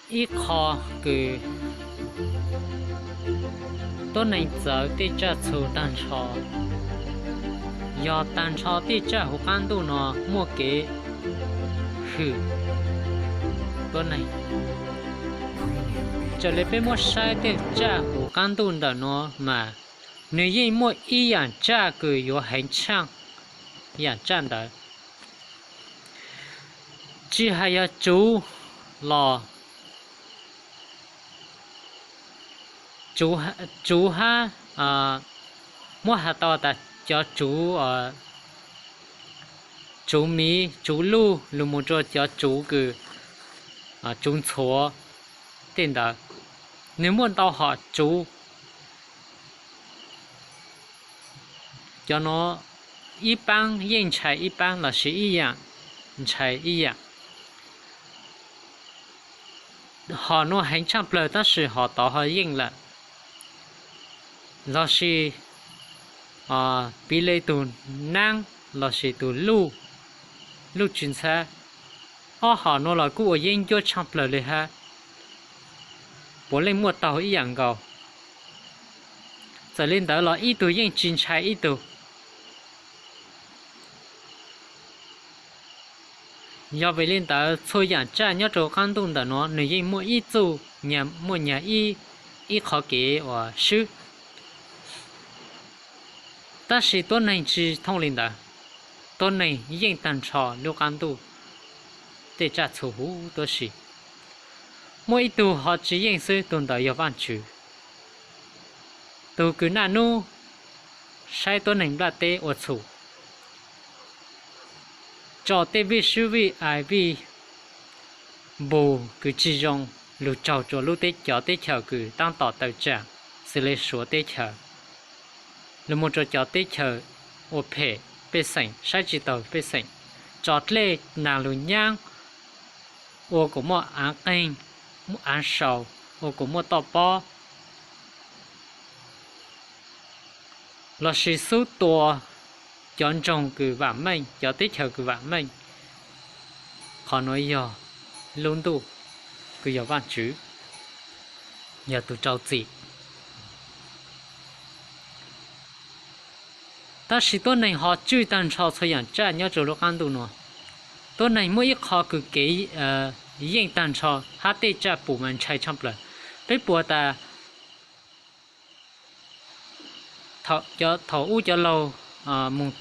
Ib qho kws tuab neeg txawv tej tsaj txhu tag nrho, yog tag nrho tej tsaj huv qaab ntuj no muaj kev hwm tuab neeg. Raws le peb muab saib tej tsaj huv qaab ntuj ntawm no mas, nwg yeej muaj ib yaam tsaj kws yuav heev tshaaj yaam tsaj ntawd. Tsi has yog tsuv los tsuv hab, muab has tau tas cov tsuv, tsuv miv, tsuv luj, lug moog rua cov tsuv kws, tsuv ntxhuav tej ntawd, nwg muaj ntau hom tsuv. Cov nuav ib paab yeej ntshai ib paab lossis ib yaam ntshai ib yaam. Hom nuav heev tshaaj plawg tab sis hom tod ho yeej lawm. Lossis piv le tug naab lossis tug luj, luj tsi ntxhab, ob hom nuav los kuj ua yeeb ncuab tshaaj plawg le hab. Puav leej muaj taug ib yaam nkaus. Txawm le ntawd los ib tug yeej tsi ntshai ib tug. Yog vim le ntawd txhua yaam tsaj nyob rua qaab ntuj ntawm nuav nwg yeej muaj ib txuj, muaj nyag ib, ib qhov kev uas swb. Tab sis tuab neeg tsi thooj le ntawd, tuab neeg yeej tag nrho lub qaab ntuj tej tsaj txhu huv tuab si. Muaj ib tug ho tsi yeej xwb, tug ntawd yog Vaajtswv, tug kws naj nub saib tuab neeg nplaj teb ua txhum, tso tej vij swb vij ai vij npug kws tsi zoo lug tsaug rua lub teb, cov teb chaws kws taab tom tawm tsaam, xws le Suav teb chaws, lug moog rua cov teb chaws ua phem pej xeem, saib tsi taug pej xeem, tso dlej naag lug nyaab, ua kuas muaj aav qeeg, muaj aav sau, ua kuas muaj toj pob, lossis xub tua cov ntsoog kws vaam meej, cov teb chaws kws vaam meej. Qhov nuav yog lub ntuj kws yog Vaajtswv yog tug rau txim. Tab sis tuab neeg ho tswj tag nrho txhua yaam tsaj nyob rua lub qaab ntuj nuav. Tuab neeg muaj ib qho kws kev yeej tag nrho hab tej tsaj pum mas ntshai tshaaj plawg. Peb puas tas thaum ub cov laug moog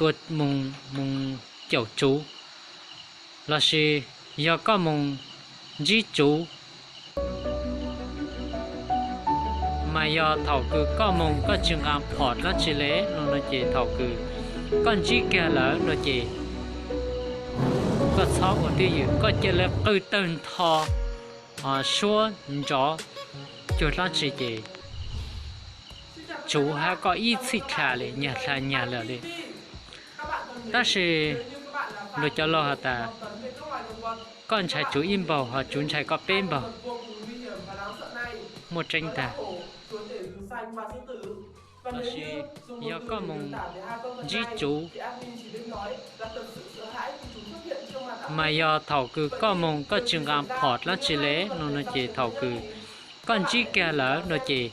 caum tsuv, lossis yog koj moog ntsib tsuv, mas yog thaum kws koj moog koj tsi nqaa phom dlaab tsi le no no ces thaum kws koj ntsib kag lawm no ces koj txhob ua twj ywm, koj ca le qw tawg ntho suab nrov cuag dlaab tsi ces tsuv hab koj ib txhij dlha le, nyag dlha nyag lawm le. Tab sis luag cov laug has tas, koj ntshai tsuv ib npaug ho tsuv ntshai koj peb npaug. Muaj tseeb tag. Tab sis yog koj moog ntsib tsuv, mas yog thaum kws koj moog koj tsi nqaa phom dlaab tsi le no no ces thaum kws koj ntsib kag lawm no ces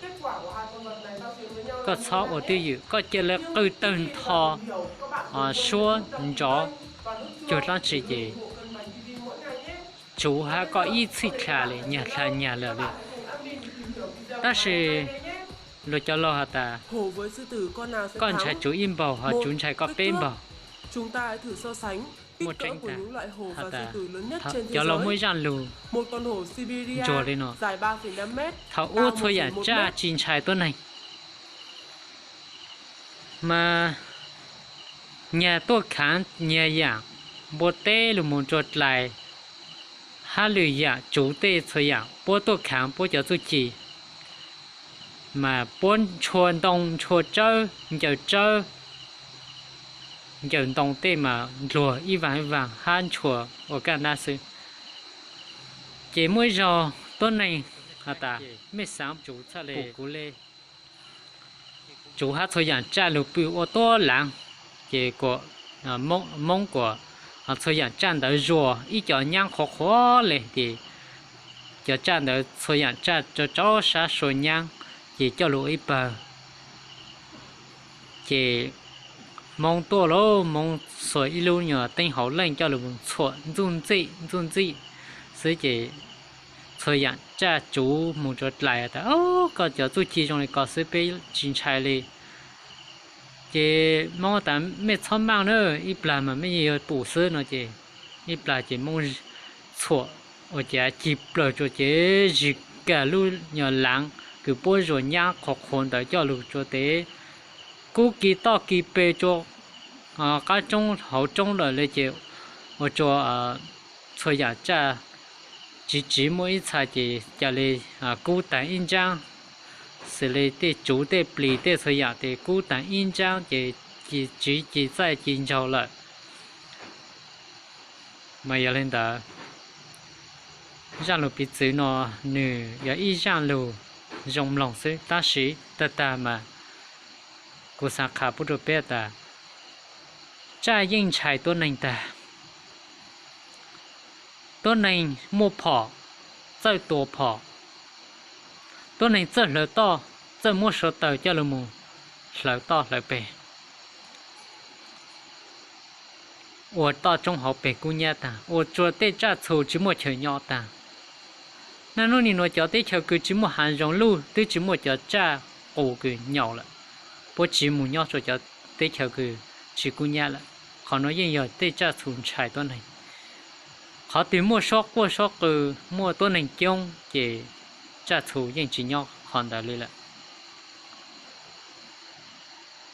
koj txhob ua twj ywm, koj ca le qw tawg ntho suab nrov cuag dlaab tsi ces tsuv hab koj ib txhij dlha le, nyag dlha nyag lawm le. Tab sis luag cov laug has tas, koj ntshai tsuv ib npaug ho tsuv ntshai koj peb npaug. Muaj tseeb tag, has tas cov laug muaj zaaj lug ntsuag le no, thaum ub txhua yaam tsaj tsi ntshai tuab neeg, mas nyag tuaj khaav nyag yaam, npua teb lug moog rua dlais, hab lwm yaam tsuv tej txhua yaam puab tuaj khaav puab cov txuj ci, mas puab ntshua ntoo ntshua tsawb, ncaws tsawb, ncaws ntoo tej mas ndluag ib vaag ib vaag hab ntshua ua kaaj nab xwb. Ces muaj ib zaug tuab neeg has tas, mej xaav tsuv txhaj le pum kuv le. Tsuv hab txhua yaam tsaj lug pw ua tuab laav, ces kuas Moob kuas txhua yaam tsaj ntawd zuag ib co nyaab qhuav qhuav le ces cov tsaj ntawd txhua yam tsaj rau rau sab sua nyab, ces coj lug ib pawg. Ces Hmoob tuaj lauj, Hmoob xuas ib lub nyuag teeb hauv leej coj lug mus txhuam ntxuj ntxij ntxuj ntxij xwb ces txhua yam tsaj tsuv mus rau dlais tas, Koj cov txuj ci zoo li ko xwb peb tsis ntshai li. Ces Hmoob tas, Mej txhob maj na, ib plag mas mej yeej yuav pum xwb no ces ib plag ces Hmoob txhuam ua cas cig plawg rua ces zig kag lub nyuag laav kws puab zuas nyab qhuav qhuav ntawd coj lug rua tes kub kis toj kis pes rua qab roob hauv roob lawm le ces ua rua txhua yam tsaj tsiv tsiv muaj ib txha ces ca le kub taag ib ntsaab, xws le tej tsuv tej plis tej txhua yam tes kub taag ib ntsaab ces tsiv ci txaij ci ntsaug lawm. Mas yog le ntawd, zaaj lug piv txwv no nwg yog ib zaaj lug zoo mloog xwb tab sis tag tag mas kuv xaav qha pub rua peb tas, tsaj yeej ntshai tuab neeg tag. Tuab neeg muaj phom, txawj tua phom, tuab neeg txawj hlawv toj, txawj muab suav taws coj lug mus hlawv toj hlawv peg, ua toj roob hauv peg kub nyab tag, ua rua tej tsaj txhu tsis muaj chaw nyob tag. Naj nub nim nuav cov teb chaws kws tsis muaj haav zoov luj twb tsis muaj cov tsaj qus kws nyaum lawm, puab tsiv mus nyob rua cov teb chaws kws tsis kub nyab lawm. Qhov nuav yeej yog tej tsaj txhu ntshai tuab neeg. Qhov twg muaj suab quaj suab qw, muaj tuab neeg coob ces tsaj txhu yeej tsis nyob qhov ntawd li lawm.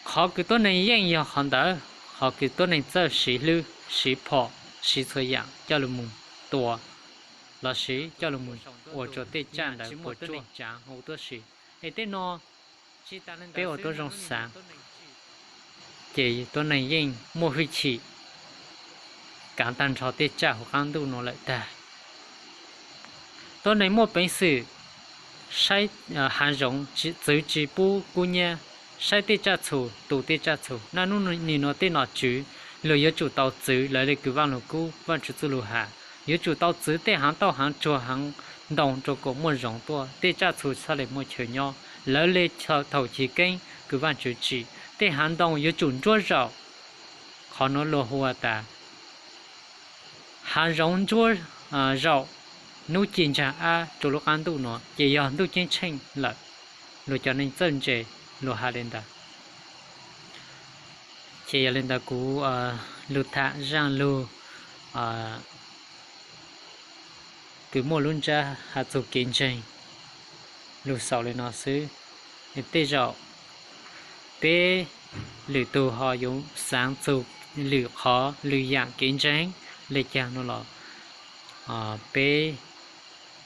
Qhov kws tuab neeg yeej yog qhov ntawd, qhov kws tuab neeg txawj siv hlwb, siv phom, siv txhua yam coj lug mus tua lossis coj lug mus ua rua tej tsaj ntawd puas tsuaj tsaav huv tuab si. Es tej no peb ua tuab zoo xaav, ces tuab neeg yeej muaj hwj chim kaav taag nrho tej tsaj huv qaab ntuj nuav lawm tag. Tuab neeg muaj peev xwm saib haav zoov txwv tsi pub kub nyab, saib tej tsaj txhu, tu tej tsaj txhu. Naj nub nim nuav tej nom tswv luag yuav tsum tau txwv lawv le kws Vaaj Lug Kub, Vaajtswv txuj lug has, yuav tsum tau txwv tej haav tauj haav tsuag haav ntoo rua kuas muaj zoov tuaj, tej tsaj txhu txhaj le muaj chaw nyob. Lawv le thaum chiv keeb kws Vaajtswv tsim, tej haav ntoo yuav tsum ntsuab zaum. Qhov nuav luag hu ua tas haav zoov ntsuab zaum, nub ci ntsaag ab rua lub qaab ntuj nuav ces yog ntuj ceeb tsheej lawm. Luag cov neeg txawj ntse luag has le ntawd. Ces yog le ntawd kuv lug tham zaaj lug kws muaj lub ntsab has txug kev ntseeg lug xaus le no xwb. Tej zaum peb lwm tug ho yuav xaav txug lwm qhov lwm yaam kev ntseeg le caag no los peb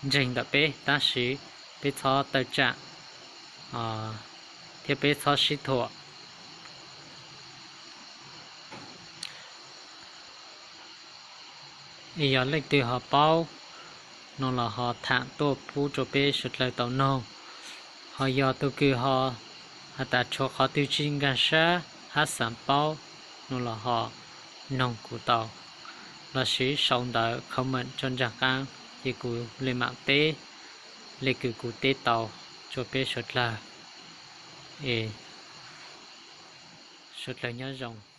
ntseeg ntawm peb, tab sis peb txhob tawm tsaam thiab peb txhob sib thuam. Es yog leej twg ho paub no los ho tham tuaj pub rua peb suav dlawg tau noog. Ho yog tug kws ho has tas tshuav qhov twg tsi nkaag sab hab xaav paub no los ho noog kuv tau, lossis sau ntawv comment rua nraag qaab ces kuv le maam teb le kws kuv teb tau rua peb suav dlawg. Es suav dlawg nyob zoo.